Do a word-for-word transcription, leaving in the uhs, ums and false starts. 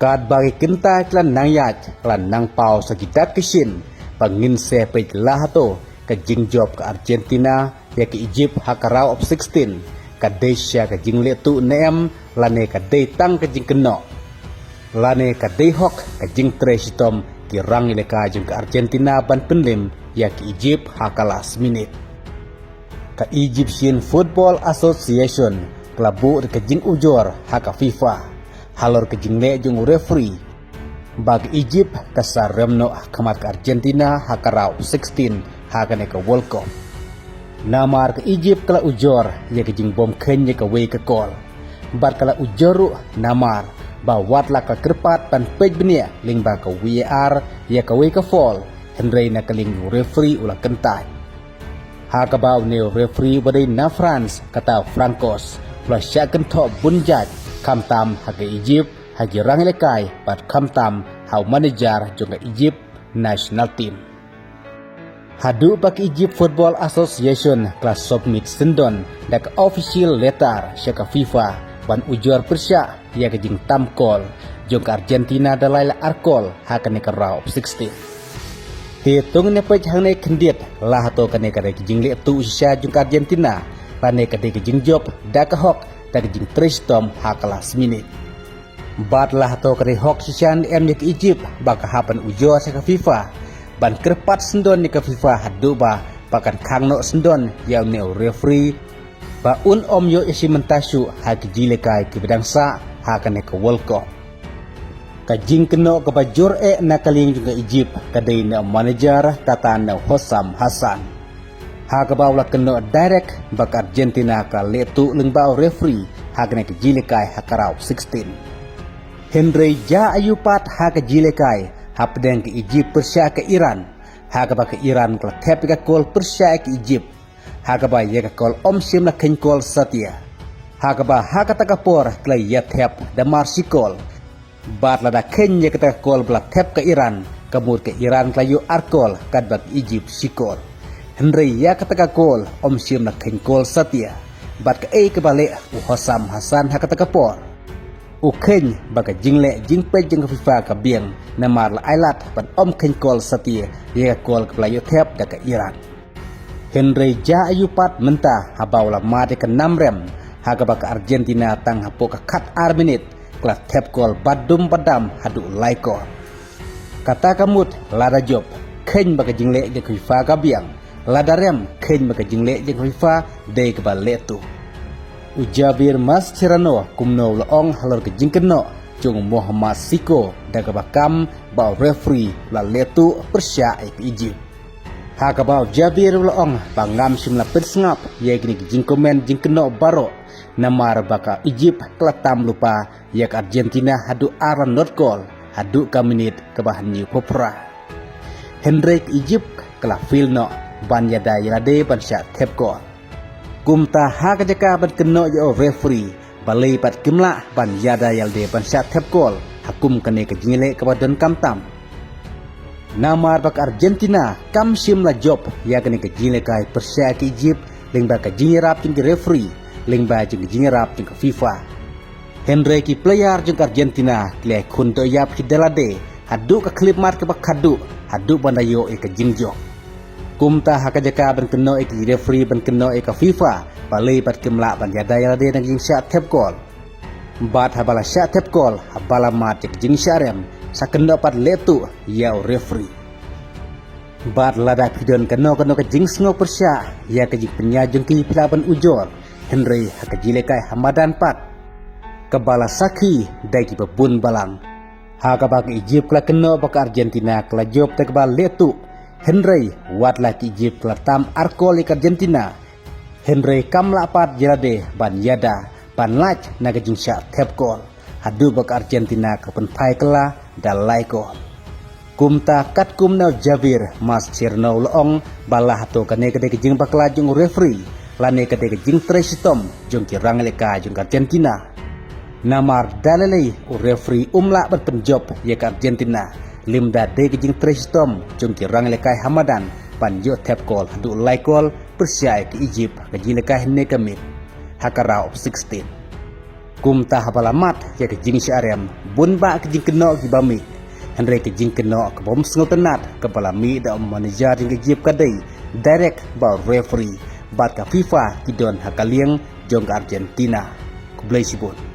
Katba ki kynthai ki la nang ïaid, ki la nang paw sa ki dak ki shin ba ngin sa peit la hato ka jingjop ka Argentina ïa ka Egypt ha ka round of sixteen, ka dei shisha ka jingleh tuh ne em, lane ka dei tang ka jingkynnoh, lane ka dei hok ka jingtrei shitom ki rangïalehkai jong ka Argentina ban pynlem ïa ka Egypt ha ka last minute. Ka Egyptian Football Association ka la buh da ka jingujor ha ka FIFA halor ka jingleh jong u referee ba ka Egypt ka sa rem noh ha khmat ka Argentina ha ka round sixteen ha kane ka World Cup. Namar ka Egypt ka la ujor ïa ka jingbym kheiñ ïa kawei ka kol, bad ka la ujor ruh namar ba wat la ka kyrpad ban peit bniah lyngba ka VAR ïa kawei ka foul, hynrei na ka liang u referee u la kyntait. Ha kaba une u referee ba dei na France, kata u Francois, u la shah kynthoh bun jait, khamtam ha ka Egypt, ha ki rangïalehkai, bad khamtam ha u manager jong ka Egypt national team. Haduh ba ka Egypt Football Association ka la submit syndon da ka official letter sha ka FIFA ban ujor pyrshah ïa ka jingtam kol jong ka Argentina da lai la ar kol ha kane ka round of sixteen. Te to ngin ïa peit hangne khyndiat la hato kane ka dei ka jingleh tuh shisha jong ka Argentina, lane ka dei ka jingjop da ka hok da ka jingtrei shitom ha ka last minute. Bad la hato ka dei hok shisha ne em ïa ka Egypt ba ka hap ban ujor sha ka FIFA ban kyrpad syndon ïa ka FIFA haduh ba ba kan khang noh syndon ïa une u referee ba un ym ïoh ïashim bynta shuh ha ki jingïalehkai kiba dang sah ha kane ka World Cup. Ka jingkynnoh kaba jur eh na ka liang jong ka Egypt ka dei na u manager kata na u Hossam Hassan, ha kaba u la kynnoh direct ba ka Argentina ka leh tuh lyngba u referee ha kane ka jingïalehkai ha ka round sixteen. Hynrei jia aïu pat ha ka jingïalehkai hapdeng ka Egypt pyrshah ka Iran, ha kaba ka Iran ka la thep ïa ka kol pyrshah ïa ka Egypt, ha kaba ïa ka kol ym shym la kheiñ kol satia, ha kaba ha kata ka por ka la ïa thep da mar shi kol. Bad lada kheiñ ïa kata ka kol ba la thep ka Iran, ka mut ka Iran ka la ïoh ar kol katba ka Egypt shi kol. Hynrei ïa kata ka kol ym shym la kheiñ kol satia. Bad kaei kaba leh u Hossam Hassan ha kata ka por? U kheiñ ba ka jingleh jingpeit jong ka FIFA ka biang namar la ailad ban ym kheiñ kol satia ïa ka kol kaba la ïoh thep da ka Iran. Hynrei jia aïu pat mynta haba u la mad ïa ka nam rem, ha kaba ka Argentina tang hapoh ka khat ar minit ka la thep kol badum badam haduh lai kol. Kata ka mut lada jop, kheiñ ba ka jingleh jong ka FIFA ka biang. Lada rem, kheiñ ba ka jingleh jong ka FIFA dei kaba leh tuh. U Javier Mascherano kumno u la ong halor ka jingkynnoh jong u Mohammad Siko da kaba kam ba u referee u la leh tuh pyrshah ïa ka Egypt. Ha kaba u Javier u la ong ba ngam shym la pynsngap ïa kine ki jingkomen jingkynnoh baroh, namar ba ka Egypt ka la tam lypa ïa ka Argentina haduh ar la not kol haduh ka minit kaba hynñiewphew phra. Hynrei ka Egypt ka la fail noh ban ïada ïalade ban shah thep kol. Kumta ha ka jaka ban kynnoh ïa u referee, balei pat kim lah ban ïada ïalade ban shah thep kol ha kum kane ka jingïaleh kaba donkam tam? Namar ba ka Argentina kam shym la jop ïa kane ka jingïalehkai pyrshah ïa ka Egypt lyngba ka jingïarap jong ki referee, lyngba jong ka jingïarap jong ka FIFA. Hynrei ki player jong ka Argentina ki la ïakhun doh ïap ki da lade haduh ka khyllipmat kaba khatduh haduh ban da ïoh ïa ka jingjop. Kumta ha ka jaka ban kynnoh ïa ki referee ban kynnoh ïa ka FIFA, balei pat kim lah ban ïada ïalade na ka jingshah thep kol? Bad haba la shah thep kol, haba la mad ïa ka jingshah rem, sa kynnoh pat leh tuh ïa u referee. Bad lada phi don kano kano ka jingsngew pyrshah ïa ka jingpynïaid jong ki, phi lah ban ujor. Hynrei ha ka jingïalehkai ha madan pat, kaba la sakhi da kiba bun balang, ha kaba ka Egypt ka la kynnoh ba ka Argentina ka la jop da kaba leh tuh. Hynrei wat la ka Egypt ka la tam ar kol ïa ka Argentina, hynrei kam lah pat ïalade ban ïada ban lait na ka jingshah thep kol haduh ba ka Argentina ka pynphai kylla da lai kol. Kumta katkum na u Javier Mascherano u la ong ba la hato kane ka dei ka jingbakla jong u referee, lane ka dei ka jingtrei shitom jong ki rangïalehkai jong ka Argentina. Namar da lei lei u referee um lah ban pynjop ïa ka Argentina lymda dei ka jingtrei shitom jong ki rangïalehkai ha madan ban ïoh thep kol haduh lai kol pyrshah ïa ka Egypt ha ka jingïalehkai hynne ka miet ha ka round of sixteen. Kumta haba la mad ïa ka jingshah rem, bun bah ka jingkynnoh kiba mih. Hynrei ka jingkynnoh kaba ym sngewtynnat kaba la mih da u manager jong ka Jeep ka dei direct bad u referee bad ka FIFA ki don ha ka liang jong ka Argentina. Khublei shibun.